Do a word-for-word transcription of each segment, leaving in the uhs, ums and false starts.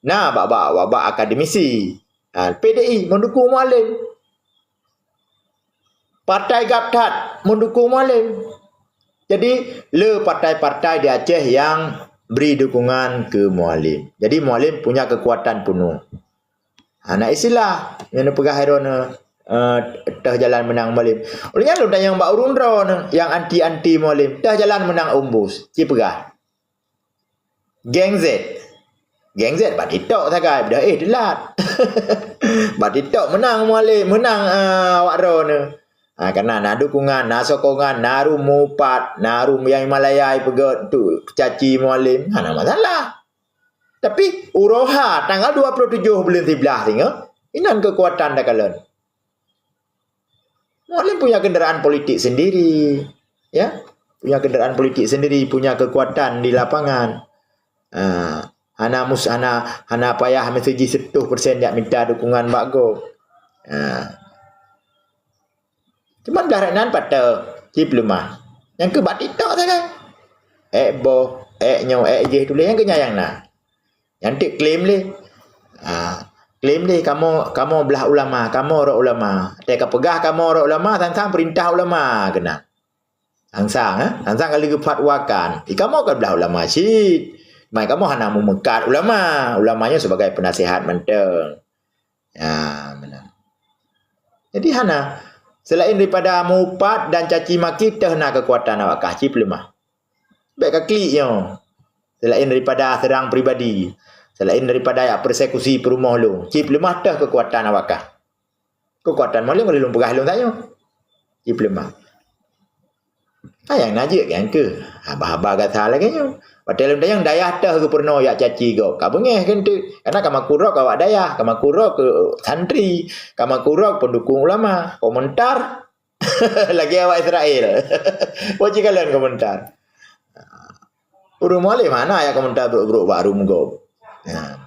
Na bak-bak, bak-bak akademisi. Ha, P D I mendukung Mualem. Partai gab that mendukung Mualem. Jadi, le partai-partai di Aceh yang beri dukungan ke Mualem. Jadi, Mualem punya kekuatan penuh. Ha, na istilah nyang neupeugah droeneuh, eh, teuh jalan meunang Mualem. Uleh nyan lôn tanyong bak ureueng droeneuh nyang anti-anti Mualem, teuh jalan meunang Umbus, ci peugah. Geng Z. Geng Z bak TikTok sagai, beudah eh teulat. Bak TikTok meunang Mualem, meunang, eh, awak droeneuh. Ha, karena na dukungan, na sokongan, na rumoh pat, na rumoh nyang Malaya peugöt tu caci Mualem, hana masalah. Tapi, uroe ha tanggal dua puluh tujoh buleuen siblaih singoh, inan kekuatan takalon. Mualem punya kendaraan politik sendiri, ya. Punya kendaraan politik sendiri, punya kekuatan di lapangan. Ah, hana mus-, hana, hana payah meuseujih seratus persen jak minta dukungan bak gob. Ah. Cuman blah rot nan pat teuh, ci peuleumah. Nyang keu bak TikTok sagai. Ék boh, ék nyoe, ék jéh tuléh nyang keu nyan nyang na. Nyan teuk klaim lé. Ha, klaim lé kamoe, kamoe blah ulama, kamoe rot ulama. Watèe ka peugah kamoe rot ulama, sang-sang peurintah ulama keunan. Sang-sang, eh? Sang-sang ka lheueh geufatwakan. Di kamoe ka blah ulama cit. Mai kamoe hana meumeukat ulama. Ulama nyoe sebagai penasihat mantong. Ya, meunan. Jadi hana. Selain daripada meuupat dan caci maki, teuh na kekuatan awak kah, ci peuleumah. Bèk ka klik nyoe. Selain daripada serang pribadi, selain daripada jak persekusi peurumoh lôn, ci peuleumah teuh kekuatan awak kah. Kekuatan Mualem ka lôn peugah lôn tanyoe. Ci peuleumah. Ha, nyang na jeuet nyang keuh. Haba-haba gata lagèe nyoe. Watèe lôn tanyong dayah teuh geupeurunoe jak caci gob. Ka beungèh keuh enteuk. Karena ka makul droe keu awak dayah, ka makul droe keu santri, ka makul droe keu pendukung ulama. Komentar lagèe awak Israel. Boh jikalon komentar. Ureueng Mualem hana jak komentar brok-brok bak rumoh gob. Nah,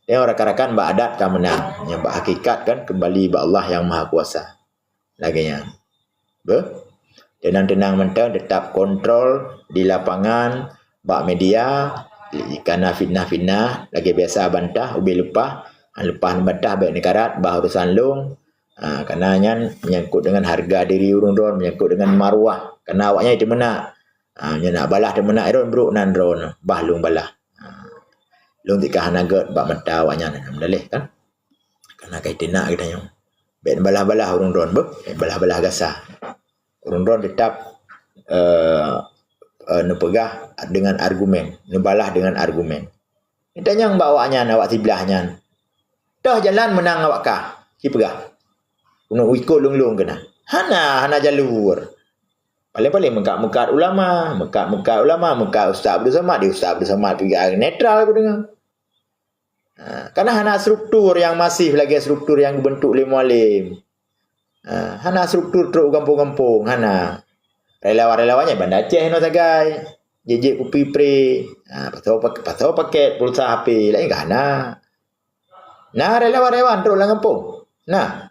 nyang rakan-rakan bak adat ka meunang. Nyang bak hakikat kan kembali bak Allah Yang Maha Kuasa. Lagèe nyan. Beuh? Teunang-teunang mantong, tetap kontrol di lapangan, bak media, jika na fitnah-fitnah, lagèe biasa bantah, ubé leupah, han leupah neubantah bèk neukarat, bah urusan lôn. Ha, karena nyan menyangkut dengan harga diri ureueng droen, menyangkut dengan marwah. Karena awak nyan itu meunan. Ha, nyan nak balah teumeunak droen, brok nan droen, bah lôn balah. Ha, lôn tika hana gèt bak mata awak nyan, alhamdulillah kan. Karena ka iteunak geutanyoe. Bèk neubalah-balah ureueng droen, beuh. Bèk balah-balah gasa. Ureueng droen tetap, eh, eh, neupeugah dengan argumen, neubalah dengan argumen. Neutanyong bak awak nyan, awak siblaih nyan. Teuh jalan meunang awak kah? Ci peugah. Keuneuk ikot lôn-lôn keunan. Hana, hana jalur. Paléng-paléng meukat-meukat ulama, meukat-meukat ulama, meukat Ustaz Abdul Somad, di Ustaz Abdul Somad piga netral ku deungoe. Ha, karena hana struktur nyang masif lagèe struktur nyang geubentuk lé Mualem. Ha, hana struktur trok u gampông-gampông, hana. Relawan-relawan nyan Banda Aceh nyoe sagai. Jijak kupi pre. Ha, pasoe pak-, pasoe pakèt pulsa H P, laén ka hana. Na relawan-relawan trok lam gampông? Na.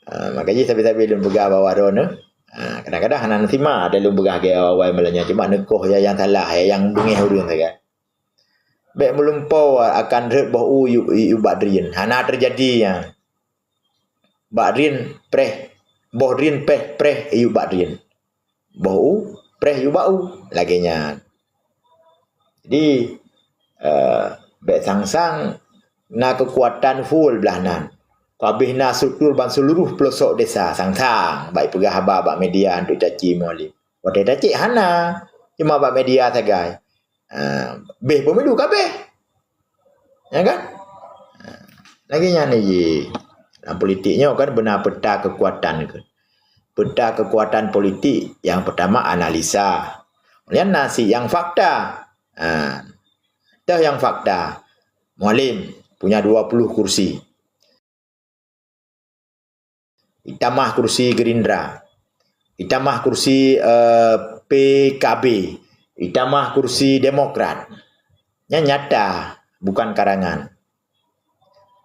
Ha, maka jih sabe-sabe lôn peugah bak awak droeneuh. Ha, kadang-kadang hana neusimak, ada lôn peugah lagèe awai-awai malam nyan. Cuma neukoh ya nyang salah, ya nyang beungèh ureueng sagai. Bèk meulumpoe akan rhot boh u yub, yub bak drien. Hana teujadi nyan. Bak drien preh, boh drien pèh preh yub bak drien. Boh u preh yub bak u. Lagèe nyan. Jadi, eh, bèk sang-sang na keukuatan full blah nan. Ka abéh na struktur ban seuluruh peulosok desa sang-sang bak ipeugah haba bak media untuk caci Mualem. Watèe tacék hana, cuma bak media sagai. Ha, abéh pemilu ka abéh. Ya kan? Ha, lagèe nyan jih. Dalam politik nyoe kan beuna peta kekuatan ke. Peta kekuatan politik yang pertama analisa. Kemudian na sit nyang fakta. Ha, teuh nyang fakta. Mualem punya dua puluh kursi. Itamah kursi Gerindra. Itamah kursi, eh, P K B. Itamah kursi Demokrat. Nyan nyata, bukan karangan.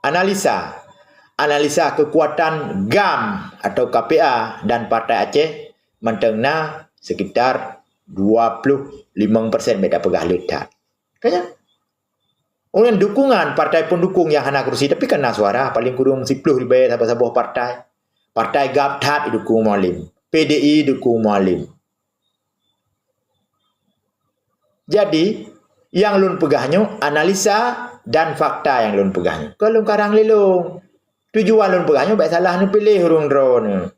Analisa. Analisa kekuatan GAM atau K P A dan Partai Aceh mantong na sekitar dua puluh lima persen, beda peugah leuet that. Kan nyan? Ulôn dukungan partai pendukung nyang hana kursi, tapi kan na suara paling kureueng siplôh leubeh saboh-saboh partai. Partai gab that dukung Mualem. P D I dukung Mualem. Jadi, nyang lôn peugah nyoe analisa dan fakta nyang lôn peugah nyoe. Kon lôn karang lé lôn. Tujuan lôn peugah nyoe bèk salah neupiléh ureueng droeneuh.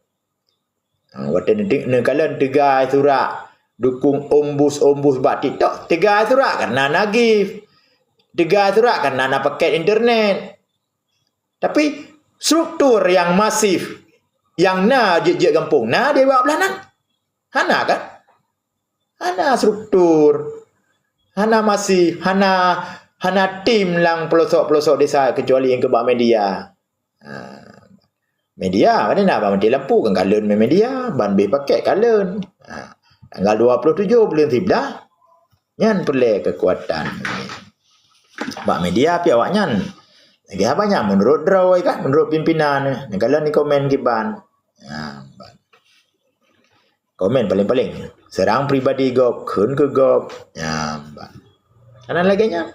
Ha, watèe neute-, neukalon teuga surat dukung ombus-ombus bak TikTok, teuga surat karena na gift. Teuga surat karena na paket internet. Tapi struktur nyang masif, nyang na jeuet-jeuet gampông, na di bak blaih nan? Hana kan? Hana struktur, hana masif, hana, hana tim lam pelosok-pelosok desa kecuali nyang keu bak media. Ha, media, pane na ban mati lampu kan kalon media, ban beh paket kalon. Ha, tanggal dua puluh tujuh buleuen siblaih, nyan peureulèe keukuatan. Bak media pih awaknyan lagèe haba nyan, menurut droe kan, menurut pimpinan. Nyang kalon di komen kiban. Ha, ban. Komen paléng-paléng, seurang pribadi gob, kheun keu gob. Nyan, ban. Hana lagèe nyan.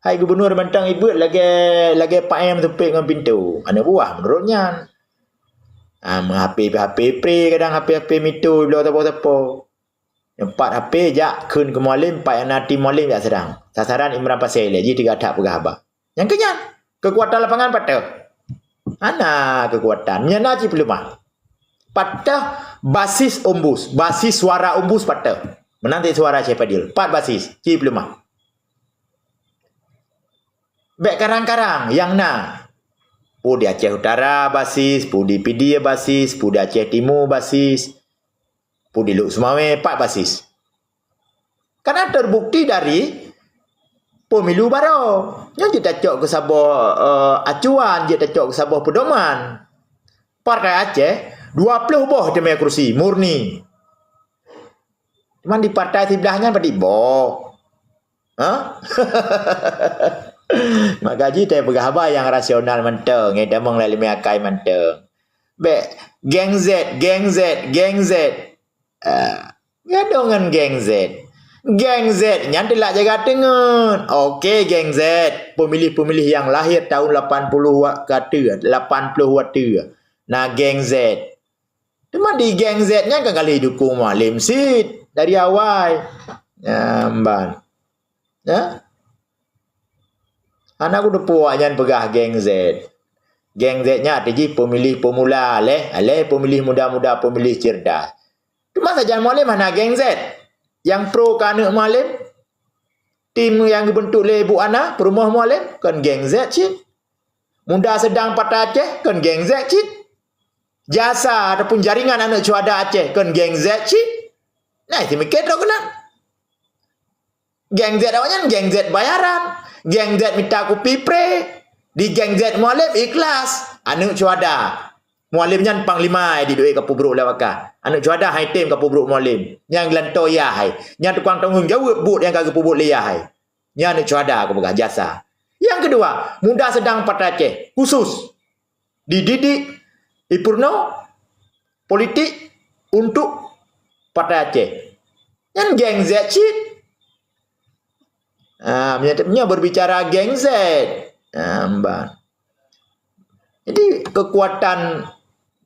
Hai gubunur mantong ibeuet lagèe, lagèe paém seupet ngon pintoe. Aneuk buah meunurot nyan. Ah, meuhapé-hapé pre kadang hapé-hapé mito bloe sapo-sapo. Nyang pat hapé jak kheun keu Mualem, pat nyang na tim Mualem jak seurang. Sasaran Imran Pasé lé jih teuga that peugah haba. Nyang keu nyan, keukuatan lapangan patah. Hana keukuatan. Nyan na cit peuleumah. Patah basis ombus, basis suara ombus patah. Meunan cit suara Syeh Fadil. Pat basis, cit peuleumah. Bèk karang-karang nyang na. Peue di Aceh Utara basis, peue di Pidie basis, peue di Aceh Timu basis, peue di Lhokseumawe pat basis. Karena terbukti dari pemilu baroe. Nyoe jeuet tacok keu saboh, eh, acuan, jeuet tacok keu saboh pedoman. Partai Aceh, dua ploh boh teumé kursi murni. Cuman di partai siblaih nyan padit boh. Ha? Maka jih tapeugah haba nyang rasional mantong, nyang tamong lam ileumèe akai mantong. Bèk geng Z, geng Z, geng Z. Ah, gadôh ngon geng Z. Geng Z nyan teulak jaga teungeut. Oke, geng Z. Pemilih-pemilih nyang lahir tahun lapan puluh wa-, ka teuk, lapan ploh watèe. Na geng Z. Teuma di geng Z nyan kan ka lheuh dukung Mualem cit dari awai. Nyan ban. Ya? Hana kuteupeu awaknyan peugah geng Z. Geng Z nyan arti jih pemilih pemula, lé, lé pemilih muda-muda, pemilih cerdas. Teuma sajan Mualem hana geng Z. Nyang pro keu aneuk Mualem, tim nyang geubeuntuk lé Bu Ana, peurumoh Mualem, kon geng Z cit. Muda Sedang Partai Aceh, kon geng Z cit. Jasa ataupun jaringan aneuk syuhada Aceh, kon geng Z cit. Nah, seumiké trok keunan. Geng Z awaknyan, geng Z bayaran. Geng Z mita kupi pre. Di geng Z Mualem ikhlas. Aneuk syuhada. Mualem nyan panglima di duek ka peubrok lé awak kah. Aneuk syuhada hai tem ka peubrok Mualem. Nyang geulantoe yah hai. Nyan tukang tanggong jaweueb buet nyang ka geupeubuet lé yah hai. Nyan aneuk syuhada kupeugah jasa. Nyang keudua, Muda Sedang Partai Aceh khusus dididik, dipeurunoe politik untuk Partai Aceh. Nyan geng Z cit. Ah, meunyoe, meunyoe berbicara geng Z. Ah, mban. Jadi, keukuatan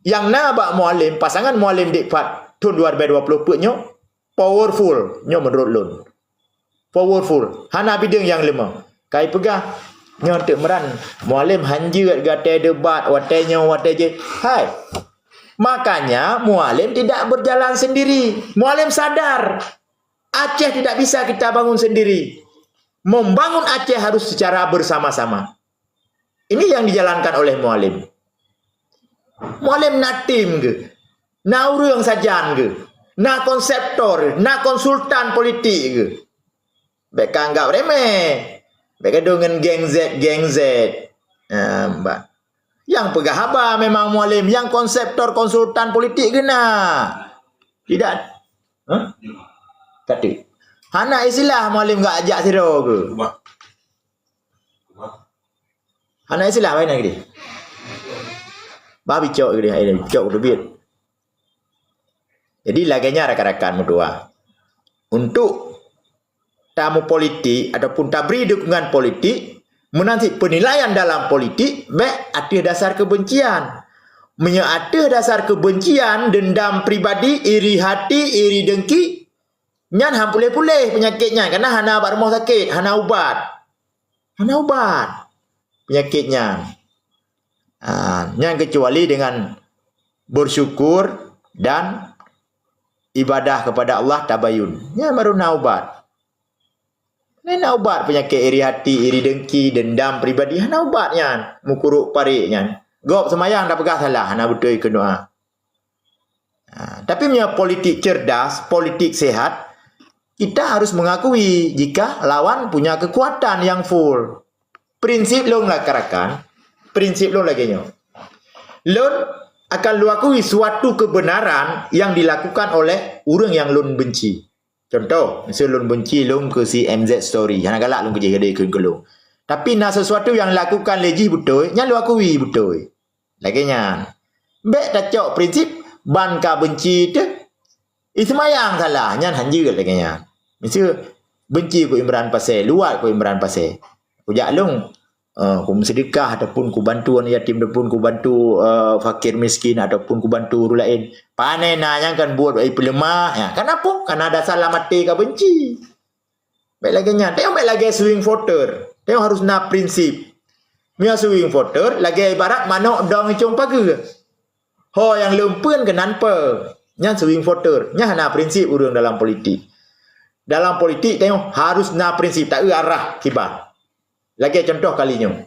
nyang na bak Mualem, pasangan Mualem Dek Fad thon dua ribèe dua ploh peuet nyoe, powerful, nyoe meunurot lôn. Powerful, hana bideueng nyang leumah. Kai peugah, nyoe teuk meuran, Mualem hanjeuet gata debat, watèe nyoe, watèe jih. Hai, makanya Mualem tidak berjalan sendiri. Mualem sadar, Aceh tidak bisa kita bangun sendiri. Membangun Aceh harus secara bersama-sama. Ini yang dijalankan oleh Mualem. Mualem na tim geuh, na ureueng sajan geuh, na konseptor, na konsultan politik geuh. Bèk ka anggap remeh. Bèk gadoh ngon geng Z, geng Z. Ha, bah. Nyang peugah haba memang Mualem, nyang konseptor konsultan politik geuh na. Tidak. Hah? Kata. Hana istilah Mualem gak ajak sidroe geuh. Hana istilah laén lagi. Bah bicok geuh, ai bicok teubiet. Jadi lagèe nyan rakan-rakan meutuah. Untuk tamu politik ataupun tabri dukungan politik, meunan cit penilaian dalam politik, bèk ateueh dasar kebencian. Meunyoe ateueh dasar kebencian, dendam pribadi, iri hati, iri dengki, nyan han puléh-puléh peunyakét nyan, karena hana bak rumoh sakét, hana ubat. Hana ubat peunyakét nyan. Ha, nyan keucuali dengan bersyukur dan ibadah kepada Allah tabayun. Nyan baru na ubat. Nyan na ubat peunyakét iri hati, iri dengki, dendam pribadi. Hana ubat nyan. Meukurok parék nyan. Gob seumayang tapeugah salah, hana beutôi keu doa. Ha, tapi meunyoe politik cerdas, politik sehat, kita harus mengakui jika lawan punya kekuatan yang full. Prinsip lôn rakan-rakan, prinsip lôn lagèe nyoe. Lôn akan lôn akui suatu kebenaran yang dilakukan oleh ureueng yang lôn benci. Contoh, miseue lôn benci lôn keu si M Z Story, hana galak lôn keujih gadôh keu lôn. Tapi na sesuatu yang lakukan lé jih beutôi, nyan lôn akui beutôi. Lagèe nyan. Bèk tacok prinsip ban ka benci teuh. Ih, seumayang salah, nyan hanjeuet lagèe nyan. Miseue benci keu Imran Pasè, luwat keu Imran Pasè. Kujak lôn, eh, ku meuseudeukah ataupun kubantu aneuk yatim ataupun kubantu, eh, fakir miskin ataupun kubantu ureueng laén. Pane na nyang kan buet ai peuleumah, ya. Kan apui? Karena dasar lam até ka benci. Bèk lagèe nyan. Tanyoe bèk lagèe swing voter. Tanyoe harus na prinsip. Meunyoe swing voter, lagèe ibarat manok dong icong pageue. Ho nyang leumpuen keunan pe. Nyan swing voter. Nyan hana prinsip ureueng dalam politik. Dalam politik, tanyoe harus na prinsip, taeu arah kiban. Lagèe contoh kali nyoe.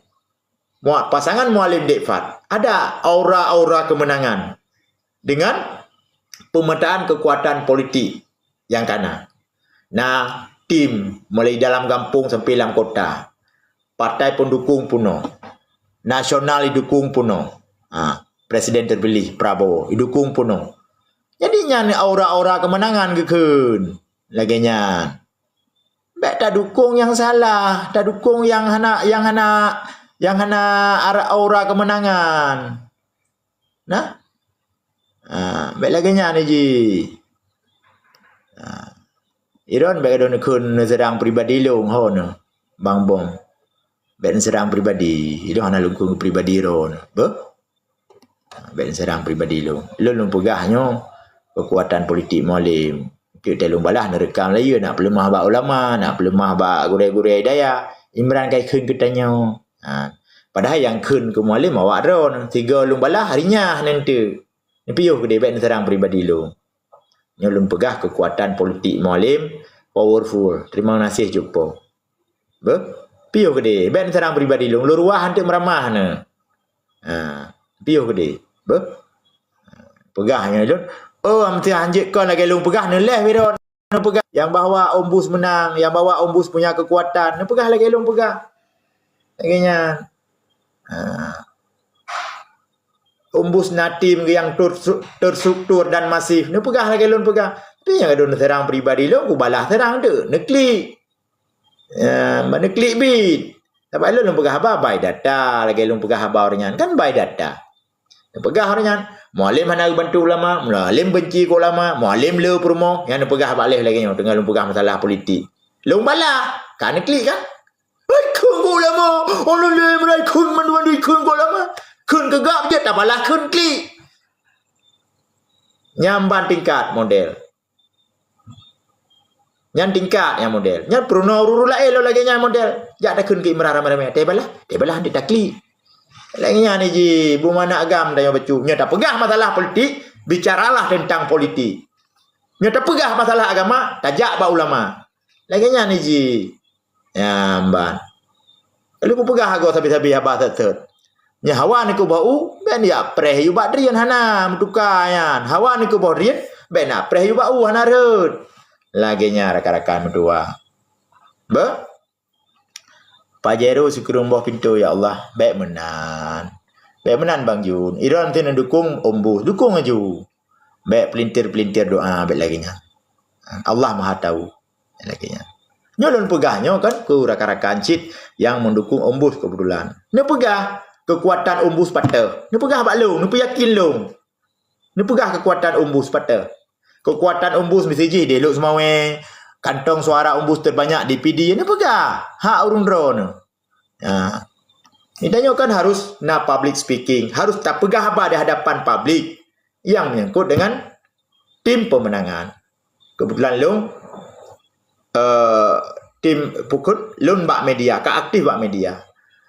Mua-, pasangan Mualem Dek Fad ada aura-aura kemenangan dengan pemetaan kekuatan politik yang kana. Na tim mulai dalam gampông sampai lam kota. Partai pendukung peunoh. Nasional idukung peunoh. Ha, Presiden terpilih Prabowo idukung peunoh. Jadi nyan aura-aura kemenangan geukheun. Lagèe nyan. Bèk tadukung nyang salah, tadukung nyang hana, nyang hana, nyang hana ara-, aura kemenangan. Nah? Ha, bèk lagèe nyan ji. Ha. Idong bèk droeneuh kheun neuseurang pribadi lôn ho nyoe, Bang Bom. Bèk neuseurang pribadi. Idong hana lôn kheun pribadi droeneuh. Beuh? Bèk neuseurang pribadi lôn. Lôn, lôn peugah nyoe kekuatan politik Mualem. Keu teuh lôn balah neureukam laju, nak peuleumah bak ulama, nak peuleumah bak gurèe-gurèe dayah. Imran ka ikheun keu tanyoe. Ha. Padahai nyang kheun keu Mualem awak droeneuh. Sigoe lôn balah, hari nyan hana enteuk. Neupiôh keudéh, bèk neuseurang pribadi lôn. Nyoe lôn peugah kekuatan politik Mualem powerful. Terima kasih, Cut Po. Beuh? Piôh keudéh. Bèk neuseurang pribadi lôn. Lôn ruah hanteuk meuramah neuh. Ha, piôh keudéh. Beuh? Peugah nyoe lôn. Oh, am teuh hanjeuet kon lagèe lôn peugah, neuléh wira neupeugah. Yang bahwa Ombus menang, yang bahwa Ombus punya kekuatan, neupeugah lagèe lôn peugah. Lagèe nyan. Ha. Ombus na tim yang tersu-, terstruktur dan masif. Neupeugah lagèe lôn peugah. Tapi nyang droeneuh seurang pribadi lôn, kubalah seurang tu. Neuklik. Ya, ban neuklik bit. Sabab lôn, lôn peugah haba by data, lagèe lôn peugah haba awaknyan. Kan by data. Neupeugah awaknyan, Mualem hana geubantu ulama, Mualem benci keu ulama, Mualem le peurumoh, nyang neupeugah bak lheuh lagèe nyoe, teungoh lôn peugah masalah politik. Lôn balah, ka neuklik kan? Ikheun keu ulama, ulama lé meurah ikheun mandum-mandum ikheun keu ulama. Kheun keu gab jeuet tabalah kheun klik. Nyan ban tingkat model. Nyan tingkat nyang model. Nyan peurunoe ureueng laén lom lagèe nyan model. Jak takheun keu Imran ramé-ramé. Teubalah, teubalah hanjeuet taklik. Lagèe nyan ji, bumana agam tanyoe bacut. Nyoe tapeugah masalah politik, bicaralah tentang politik. Nyoe tapeugah masalah agama, tajak bak ulama. Lagèe nyan ji. Nyan ban. Lôn peugah agoe sabe-sabe haba seuet-seuet. Nyan hawa neukeubah u, bèk jak preh yue bak drien hana meutuka nyan. Hawa neukeubah drien, bèk nak preh yue bak u hana rhot. Lagèe nyan rakan-rakan meutuah. Beuh? Pajero sikureueng boh pintoe, ya Allah. Bèk meunan. Bèk meunan, Bang Jun. Droeneuh neudukong Ombus, dukong laju. Bèk pelintir-pelintir doa, bèk lagèe nyan. Allah Maha Tahu. Lagèe nyan. Nyoe lôn peugah nyoe kan keu rakan-rakan cit nyang meudukong Ombus keubeutulan. Neupeugah keukuatan Ombus patéh. Neupeugah bak lôn, neupeuyakin lôn. Neupeugah keukuatan Ombus patéh. Keukuatan Ombus miseue jih di Lhokseumawe, kantong suara umbus terbanyak di P D, neupeugah hak ureuëng droeneuh. Ha. Tanyoe kan harus na public speaking, harus tapeugah haba di hadapan publik yang menyangkut dengan tim pemenangan. Kebetulan lôn, eh, tim pukul lôn bak media, ka aktif bak media.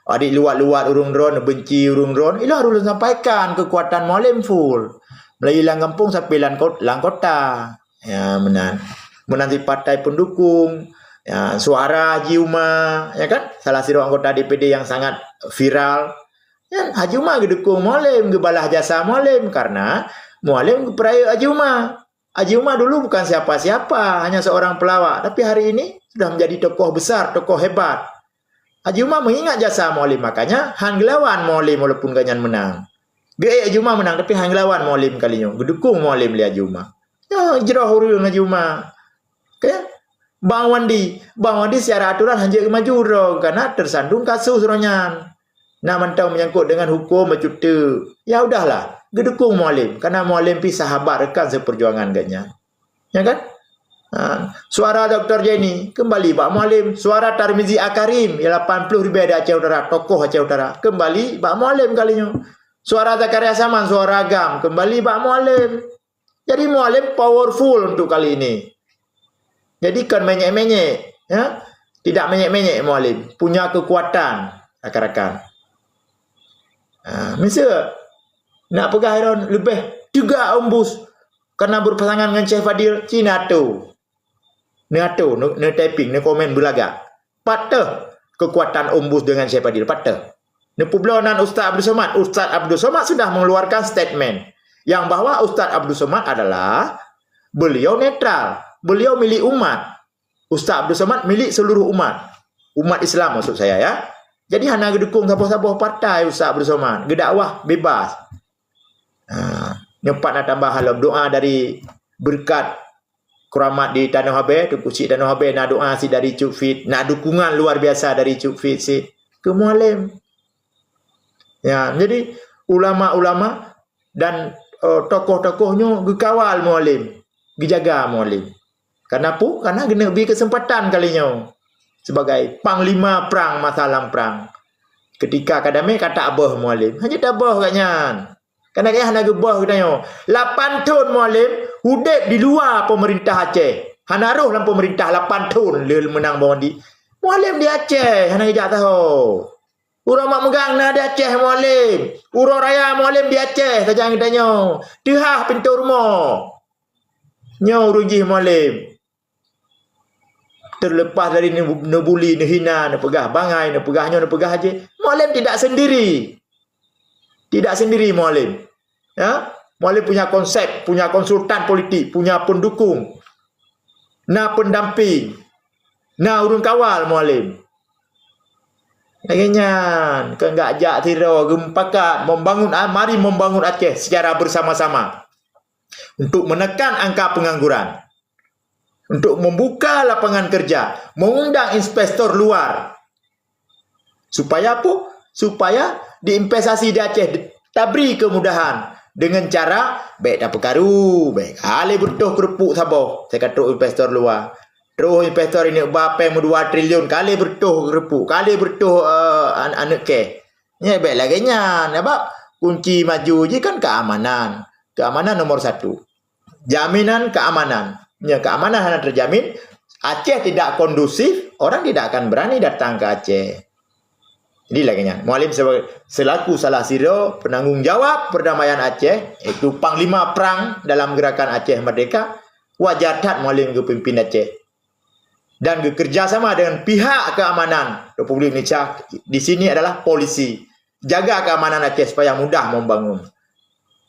Adik luat-luat ureuëng droeneuh, benci ureuëng droeneuh, ilôn harus lôn sampaikan kekuatan Mualem full. Mulai lam gampông sampai lam kot-, lam kota. Ya, meunan. Meunan cit partai pendukung, ya, suara Haji Uma, ya kan? Salah sidroe anggota D P D yang sangat viral. Ya, Haji Uma geudukung Mualem, geubalah jasa Mualem karena Mualem geupeurayeuk Haji Uma. Haji Uma dulu bukan siapa-siapa, hanya seorang pelawak, tapi hari ini sudah menjadi tokoh besar, tokoh hebat. Haji Uma mengingat jasa Mualem, makanya han geulawan Mualem walaupun gobnyan menang. Geuék Haji Uma menang, tapi han geulawan Mualem kali nyoe. Geudukung Mualem lé Haji Uma. Ya, jroh ureuëng Haji Uma. Oke? Bang Wandi. Bang Wandi secara aturan hanjeuet maju droe, karena tersandung kasus droe nyan. Na mantong menyangkut dengan hukum, bacut teuk. Ya udahlah, geudukung Mualem, karena Mualem pi sahabat rekan seperjuangan gobnyan. Ya kan? Ha, suara Doktor Jenny kembali bak Mualem. Suara Tarmizi Akarim, ya, lapan puluh ribèe di Aceh Utara, tokoh Aceh Utara, kembali bak Mualem kali nyoe. Suara Zakaria Saman, suara agam, kembali bak Mualem. Jadi Mualem powerful untuk kali ini. Jadi kon menyek-menyek, ya. Tidak menyek-menyek Mualem, punya kekuatan, rakan-rakan. Ha, miseu nak peugah droen leubeh teuga umbus karena berpasangan ngon Syekh Fadil, ci neuatô. Neuatô, neu-, neutyping, neukomen beulagak. Pat teuh kekuatan umbus dengan Syekh Fadil, pat teuh. Neupeubloe nan Ustaz Abdul Somad. Ustaz Abdul Somad sudah mengeluarkan statement yang bahwa Ustaz Abdul Somad adalah beliau netral, beliau milik umat. Ustaz Abdul Somad milik seluruh umat. Umat Islam maksud saya, ya. Jadi hana geudukung saboh-saboh partai Ustaz Abdul Somad. Geudakwah bebas. Ha, nyoe pat na tambah lom doa dari berkat keramat di Tanoh Abee, Teungku Chik Tanoh Abee, na doa sit dari Cut Fit, na dukungan luar biasa dari Cut Fit sit keu Mualem. Ya, jadi ulama-ulama dan, eh, tokoh-tokoh nyoe geukawal Mualem, geujaga Mualem. Karena pu-, karena geuneuk bri kesempatan kali nyoe sebagai panglima prang masa lam prang. Ketika ka damé ka taböh Mualem, hana taböh gobnyan. Karena gobnyan hana geuböh geutanyoe. Lapan thon Mualem udeb di luwa pemerintah Aceh. Hana roh lam pemerintah lapan thon lé meunang Bang Wandi. Mualem di Aceh, hana geujak saho. Uroe Mak Meugang na di Aceh Mualem. Uroe Raya Mualem di Aceh sajan geutanyoe. Teuhah pintoe rumoh. Nyoe ureuëng jih Mualem. Terlepas dari neu-, neubuli, neuhina, neupeugah bangai, neupeugah nyoe, neupeugah jih, Mualem tidak sendiri. Tidak sendiri Mualem. Ya? Mualem punya konsep, punya konsultan politik, punya pendukung. Na pendamping. Na ureuëng kawal Mualem. Lagée nyan, keu gak jak sidroe geumupakat membangun, ah, mari membangun Aceh secara bersama-sama untuk menekan angka pengangguran, untuk membuka lapangan kerja, mengundang investor luar. Supaya apa? Supaya diinvestasi di Aceh, tabri kemudahan dengan cara bèk tapeukaru, bèk ka lé beureutoh keureupuk saboh, saya ka trok investor luar. Troh investor ini ba péng meudua triliun, ka lé beureutoh keureupuk, ka lé beureutoh, eh, an-, aneuk kèh. Nyan bèk lagée nyan, sabab kunci maju jih kan keamanan. Keamanan nomor satu. Jaminan keamanan. Nyoe keamanan hana terjamin, Aceh tidak kondusif, orang tidak akan berani datang ke Aceh. Jadi lagée nyan, Mualem sebagai, selaku salah sidroe penanggung jawab perdamaian Aceh, yaitu panglima perang dalam gerakan Aceh Merdeka, wajar that Mualem geupimpin Aceh. Dan bekerja sama dengan pihak keamanan Republik Indonesia di sini adalah polisi. Jaga keamanan Aceh supaya mudah membangun.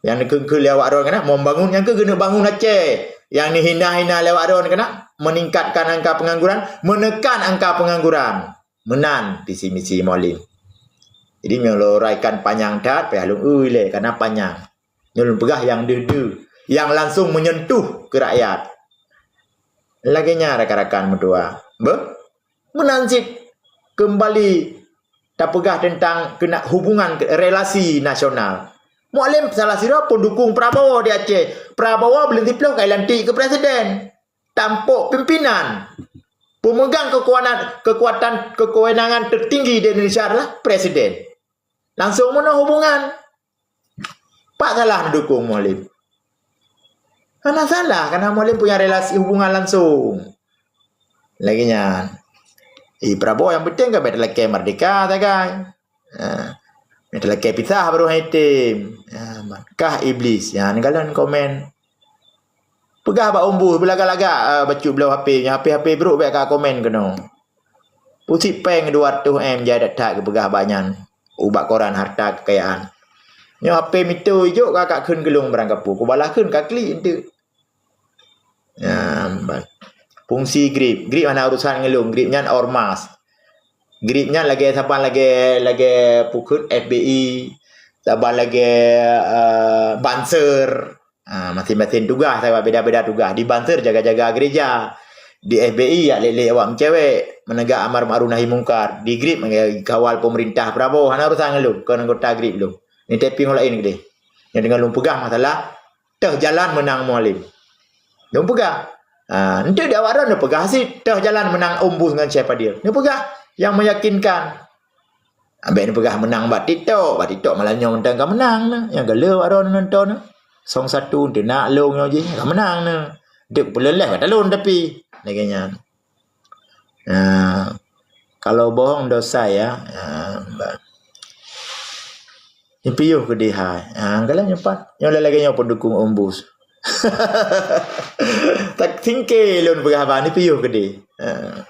Nyang neukeue-keue lé awak droe keunan, membangun nyang keuh geuneuk bangun Aceh. Nyang neuhina-hina lé awak droe keunan, meningkatkan angka pengangguran, menekan angka pengangguran. Meunan visi misi Mualem. Jadi, meunyoe lôn uraikan panyang that, payah lôn ui lé, karena panyang. Nyoe lôn peugah nyang deuh-deuh, nyang langsung menyentuh ke rakyat. Lagée nyan rakan-rakan meutuah. Beuh? Meunan cit keumbali tapeugah teuntang keunak hubungan ke-, relasi nasional. Mualem salah sidroe pendukung Prabowo di Aceh. Prabowo buleuen siplôh ka ilantik keu presiden. tampok pimpinan. Pemegang kekuatan, kekuatan, kewenangan tertinggi di Indonesia adalah presiden. Langsung meunoe hubungan. Pat salah neudukung Mualem? Hana salah, karena Mualem punya relasi hubungan langsung. Lagèe nyan. Eh, Prabowo nyang penting kan bèk talakèe merdeka sagai. Ha. Bèk talakèe pisah baru han item. Ha, kah iblis. Ya, neukalon komen. Peugah bak Ombus, beulagak-lagak, ah, bacut bloe H P nyoe, H P-H P brôk bèk ka komen keunoe. Pusit péng dua ratus M jai that-that geupeugah bak nyan, ubak koran harta kekayaan. Nyoe H P mito ijok ka, ka kheun keu lôn barang kapeue, kubalah kheun ka klik enteuk. Nyan, ban. Fungsi grip. Grip hana urusan ngon lôn, grip nyan ormas. Grip nyan lagèe saban lagèe, lagèe pukheun F B I, saban lagèe, eh, Banser. Ah, masing-masing tugaih, sabab beda-beda tugaih. Di Banser jaga-jaga gereja. Di F B I yak lé-lé awak meucewek, meunegak amar ma'ruf nahi mungkar. Di grip kawal pemerintah Prabowo, hana urusan ngon lôn, kon anggota grip lôn. Ni tapping ureueng laén keudeh. Nyang deungon lôn peugah masalah teuh jalan meunang Mualem. Lôn peugah. Ah, enteuk di awak droe neupeugah sit teuh jalan meunang Ombus ngon Syekh Fadil. Neupeugah nyang meyakinkan. Ambek neupeugah meunang bak TikTok, bak TikTok malam nyoe mantong ka meunang na. Nyang galak awak droe nonton na. Song satu teunak lôn nyoe jih ka meunang na. Dek buleuen leh ka talon tapi lagèe nyan. Ah, kalau bohong dosa ya. Ah, ba-, Neupiôh keudeh hai. Ah, galak nyoe pat. Nyoe lagèe nyoe pendukung Ombus. Tak singke lôn peugah haba neupiôh keudeh. Ah.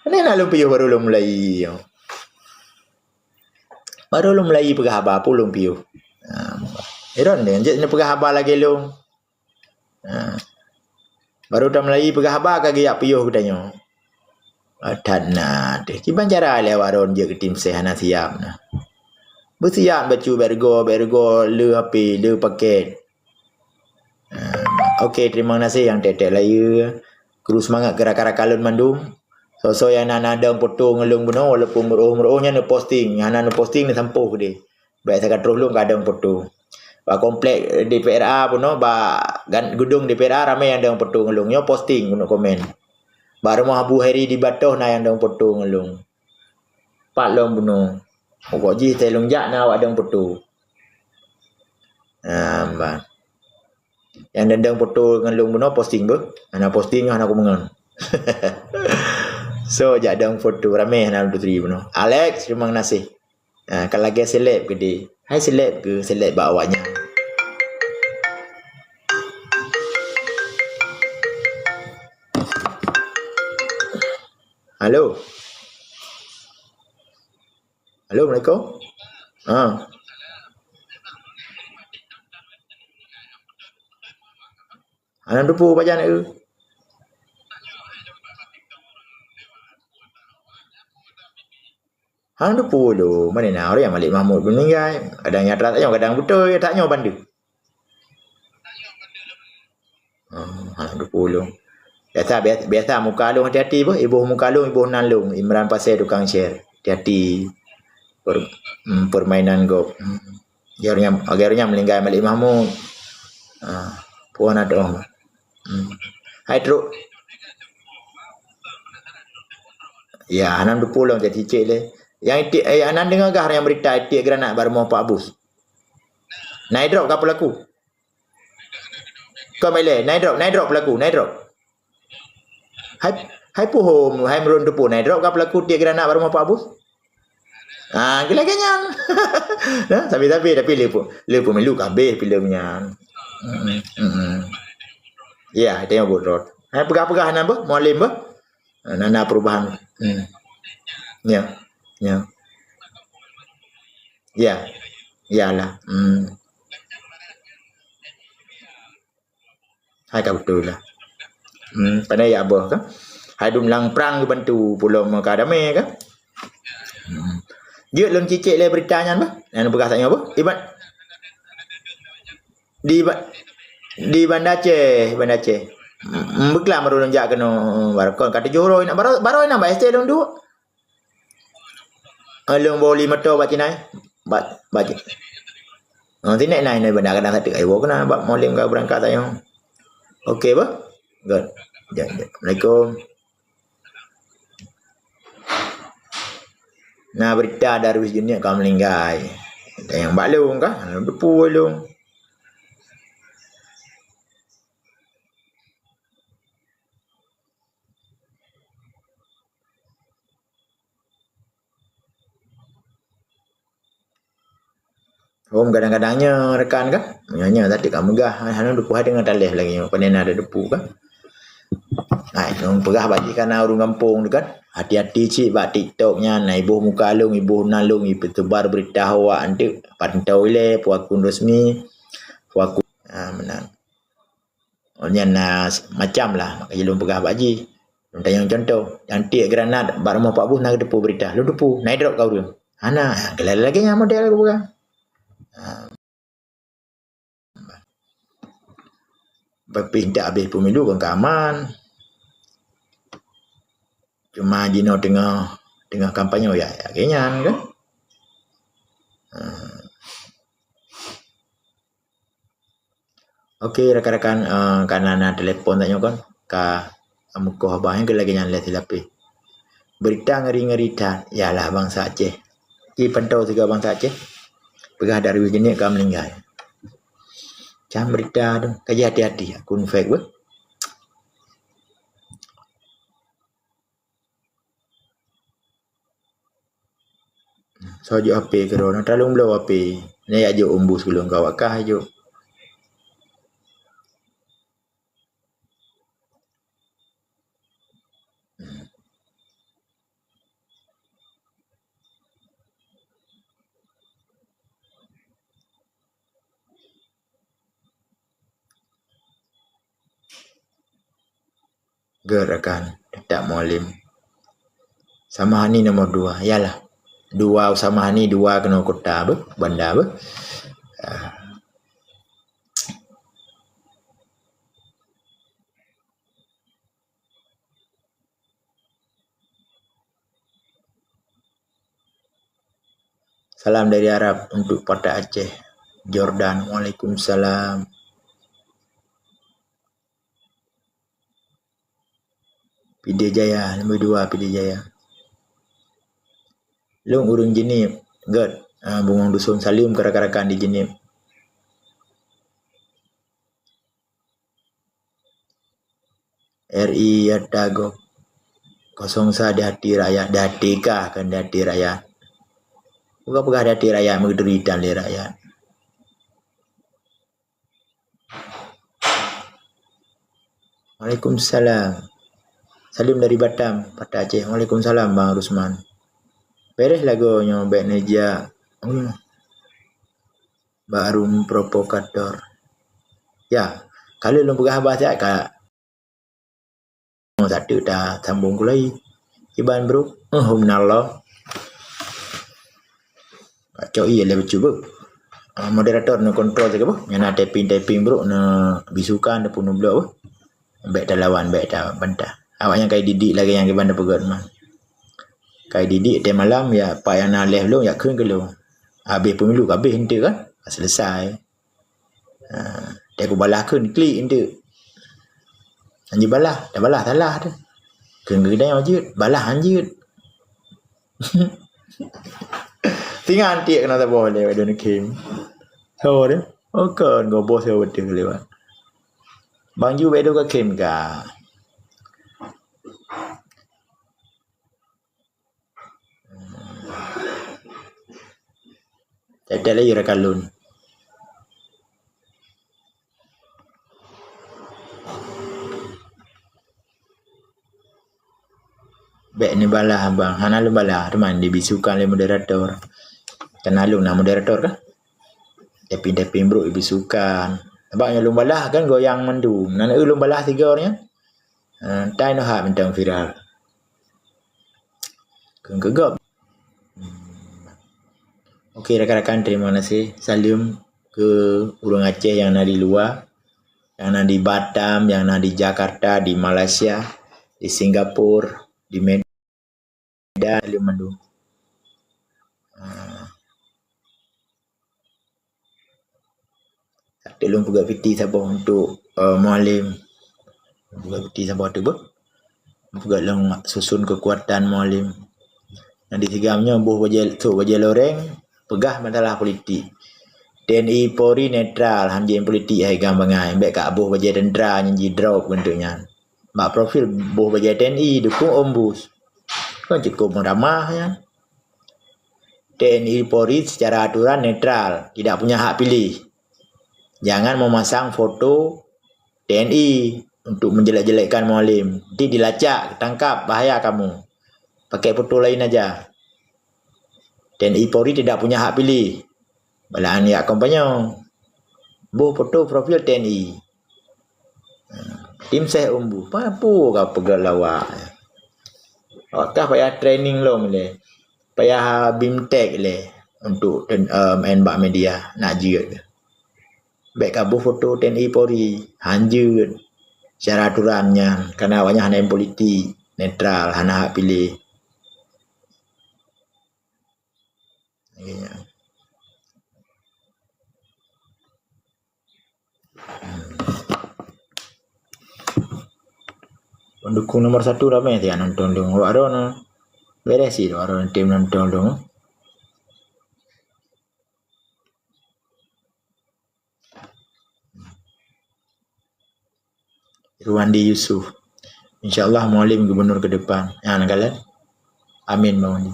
Ni na lôn piôh baru lôn mulai. Baru lôn mulai peugah haba pun lôn piôh. Ah. Heran deh, jeuet neupeugah haba lagèe lôn. Ha. Baru tameulayi peugah haba ka geujak piôh geutanyoe. Ah, that na teuh. Kiban cara lé awak droe jeuet keu tim seh hana siap na. Beusiap bacut bèk rugoe, bèk rugoe le H P, le paket. Ha. Oke, terima kasih nyang tek-tek layeue. Kru seumangat keu rakan-rakan lôn mandum. Soe-soe nyang na, na dong foto ngon lôn bunoe, walaupun meuruôh-meuruôh nyan neuposting, nyang hana neuposting neusampôh keudeh. Bèk sagai troh lôn ka dong foto. Bak komplek D P R A bunoe, bak gan-, gedung D P R A ramè nyang dong foto ngon lôn. Nyoe posting keuneuk komen. Bak rumoh Abu Heri di Batoh na nyang dong foto ngon lôn. Pat lôn bunoe. Pokok jih teuh lôn jak na awak dong foto. Ah, bah. Nyang dong-dong foto ngon lôn bunoe posting beuh. Hana posting, hana kumeungon. So, jak dong foto ramè hana lôn tuturi bunoe. Alex, terima kasih. Ah, ka lagèe seleb keudeh. Hai seleb keuh, seleb bak awak nyan. Halo. Halo, assalamualaikum. Ha. Hana teupeue pajan eu. Hana teupeue lôn, meunan na ureueng Malik Mahmud meuninggai. Kadang nyang that nyoe, kadang beutôi that nyoe bandum. Oh, hana teupeue lôn. Biasa, biasa, biasa muka lôn hati-hati beuh, iboh muka lôn, iboh nan lôn, Imran Pasè tukang share. Hati-hati. Per-, hmm, permainan gob. Hmm. Lagèe ureueng nyan, lagèe ureueng nyan meuninggai Malik Mahmud. Ah, puan adoh. Hmm. Hai trok. Ya, hana teupeue lôn jadi cicek lé. Nyang itik, eh, hana deungö gah nyang beurita itik granat bak rumoh Pak Bus. Na idrop ka peulaku. Kon ilèe, na idrop, na idrop peulaku, na idrop. Hai, hai puhom, hai meurôn teupeue, na idrop ka peulaku tiek granat bak rumoh Pak Bus? Ah, gila lagèe nyan. Nah, tapi-tapi, tapi lé pu-, lé pemilu ka habéh filem nyan. Hmm, hmm. Ya, itu yang buat rot. Hai peugah-peugah nan beuh, Mualem beuh. Ah, na, na perubahan. Hmm. Ya. Ya. Ya. Iyalah. Hmm. Hai ka beutôi lah. Hmm, pandai ya boh kan. Hai dum lam prang geubantu pulo meuka damé kan. Hmm. Jeuet lôn cicek lé berita nyan bah. Nyan peugah tanyoe bah. Iban di ba-, di Banda Aceh, Banda Aceh. Hmm, beuklam baru lôn jak keunoe barakon ka tujoh uroe inan baroe, baroe inan bak S T lôn duek. Along boli moto bak Cina. Bak, bak Cina. Oh, tinek nai nai benda kadang satu. Ai wo kena bak Mualem ka berangkat tanyoe. Oke bah. Good. Jap, jap. Assalamualaikum. Na berita Darwis Junior ka meninggai. Dan nyang bak lôn kah? Lôn teupeu lôn. Hom kadang-kadang nyoe rakan kan. Nyoe, nyoe tadi ka meugah, hana teupeu hai deungon taléh lagée nyoe. Pane na ada teupeu kan. Hai, nyoe peugah bak jih kana ureuëng gampông tu kan. Hati-hati cit bak TikTok nyan. Na iboh muka lôn, iboh nan lôn, ipeusebar berita hoak anteuk. Pantau ilée, peue akun resmi, peue akun, ah, meunan. Oh, nyan na s-, macam lah, maka jih lôn peugah bak jih. Lôn tanyong contoh, nyang tiek granat bak rumoh Pak Buh na geuteupeue beurita. Lôn teupeue, na idrop ka ureuëng. Hana, ha, lagée-lagée nyan model geupeugah. Ha. Tapi ndak habéh pemilu kon ka aman. Cuma jinoe teungoh, teungoh kampanye, ya, ya, lagée nyan kan. Ha. Oke, rakan-rakan, eh, kana na telepon tanyoe kan, ka meukoh abah nyang lagée nyan lé silapeh. Berita ngeri-ngeri that, ialah bansa Aceh. Ci pantau sigoe bansa Aceh. Peugah dari geuneuk ka meninggai. Cam berita tu, ka jih hati-hati, akun fake beuh. Soe jok H P keudroe, na taleueng bloe H P. Nyan jak jok umbus keu lôn ka awak kah jok. Gerakan tetap Mualem. Samahani nomor dua, ialah dua Samahani, dua keunoe kota beuh, banda beuh. Ah. Salam dari Arab untuk Partai Aceh, Jordan. Waalaikumsalam. Pidie Jaya, nombor dua Pidie Jaya. Lôn ureuëng Jeunieb, gét, ah, bungong dusun saleuem keu rakan-rakan di Jeunieb. R I Yatago kosong sa di hati rakyat, di hati kah kan di hati rakyat. Bukan peugah di hati rakyat, meudeurita lé rakyat. Waalaikumsalam. Salam dari Batam, Banda Aceh. Waalaikumsalam, Bang Rusman. Beres lagoe nyoe bék neujak. Hmm. Baru provokator. Ya, kalau lôn peugah haba siat ka. Satu ta sambung kulai. Iban bro. Alhamdulillah. Cok iya lé bacut beuh. Ah, moderator na kontrol sagai beuh. Nyang na typing-typing bro na bisukan na peunoh blok beuh. Bék talawan, bék tabantah. Awak nyang kai didik lagée nyang kiban tapeugét man. Kai didik tée malam ya pak nyang na leh lôn ya kheun keu lôn. Habéh pemilu ka habéh enteuk kan? Ka selesai. Ha, tée kubalah kheun klik enteuk. Hanjeuet balah, tabalah salah teuh. Kheun keu geutanyoe jeuet, balah hanjeuet. Singan tiek keunoe saboh lé Wadon Kim. Soe teuh? Oh, kon goboh soe beutôi lewat. Bang Ju bék ka Kim ka. Catat laju rakan lôn. Bék neubalah bang, hana lôn balah, teuma dibisukan lé moderator. Kan na lôn na moderator kah? Tapi tapi brok dibisukan. Sabab nyang lôn balah kan goyang mandum. Nan eu lôn balah tiga nyan. Ah, tai noh hak mantong viral. Keu keugop. Oke, rakan-rakan, terima kasih. Salam keu ureuëng Aceh nyang na di luwa, nyang na di Batam, nyang na di Jakarta, di Malaysia, di Singapura, di Medan, salam mandum. Ah. Tapi lôn peugah piti saboh untuk, eh, Mualem. Buka piti saboh teubeuh. Peugah lôn susun keukuatan Mualem. Nyang di sigam nyoe boh bajée, trok bajée loreng, peugah masalah politik. T N I Polri netral, han jeuet politik hai gam bangai. Bék ka boh bajée tentara nyang jidrop keuneuk nyan. Bak profil boh bajée T N I dukung Ombus. Kan cukup meuramah nyan. T N I Polri secara aturan netral, tidak punya hak pilih. Jangan memasang foto T N I untuk menjelek-jelekkan Mualem. Nanti dilacak, tangkap, bahaya kamu. Pakai foto lain aja. T N I Polri tidak punya hak pilih. Balaan jak kompanyong. Boh foto profil T N I. Tim ses Ombus. Papu ka peugah lawak. Awak kah payah training lom lé. Payah bimtek lé untuk ten-, eh, main bak media. Nak jeuet. Bék ka boh foto T N I Polri, han jeuet. Secara aturan nyan, karena awaknyan hana politik, netral, hana hak pilih. Lagée nyan. Pendukung nomor satu ramé siat nonton dong. Awak droeneuh beres cit, awak droeneuh tem nonton dong. Irwandi Yusuf. Insya Allah Mualem gubernur ke depan. Ya, nak kalian? Amin, Bang Wandi.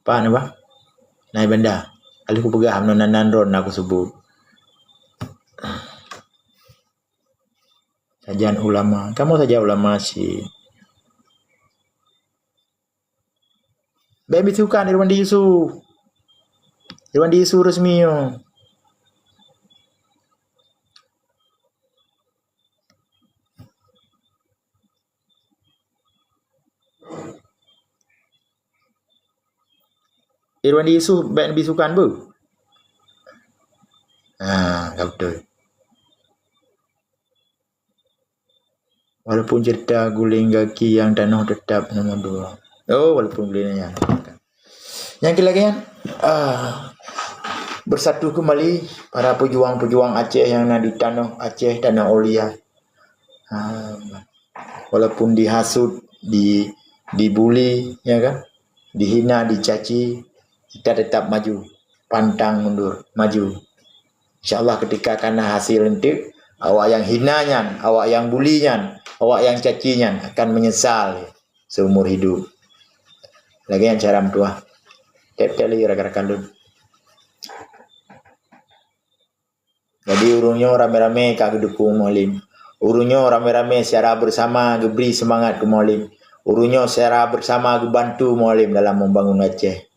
Pak, apa? Nai Banda. Kali ku peugah, meunan nan ron aku sebut. Sajan ulama. Kamu saja ulama sih. Bék bisukan Irwandi Yusuf. Irwandi Yusuf resmi nyoe. Irwandi Yusuf bék bisukan bu. Ha, ka beutôi. Walaupun cerita guling gaki yang tanoh tetap nomor dua. Oh, walaupun guling yang. Nyang keu lagée nyan, ah, bersatu kembali para pejuang-pejuang Aceh yang na di tanoh Aceh, tanoh Aulia. Ah, walaupun dihasut, di, dibuli, ya kan? Dihina, dicaci, kita tetap maju. Pantang mundur, maju. Insya Allah ketika kana hasil enteuk, awak nyang hina nyan, awak nyang buli nyan, awak nyang caci nyan akan menyesal seumur hidup. Lagée nyan cara meutuah. Tiep-tiep lé rakan-rakan lôn. Jadi ureuëng nyoe ramé-ramé ka geudukung Mualem. Ureuëng nyoe ramé-ramé secara bersama geubri seumangat keu Mualem. Ureuëng nyoe secara bersama geubantu Mualem dalam membangun Aceh.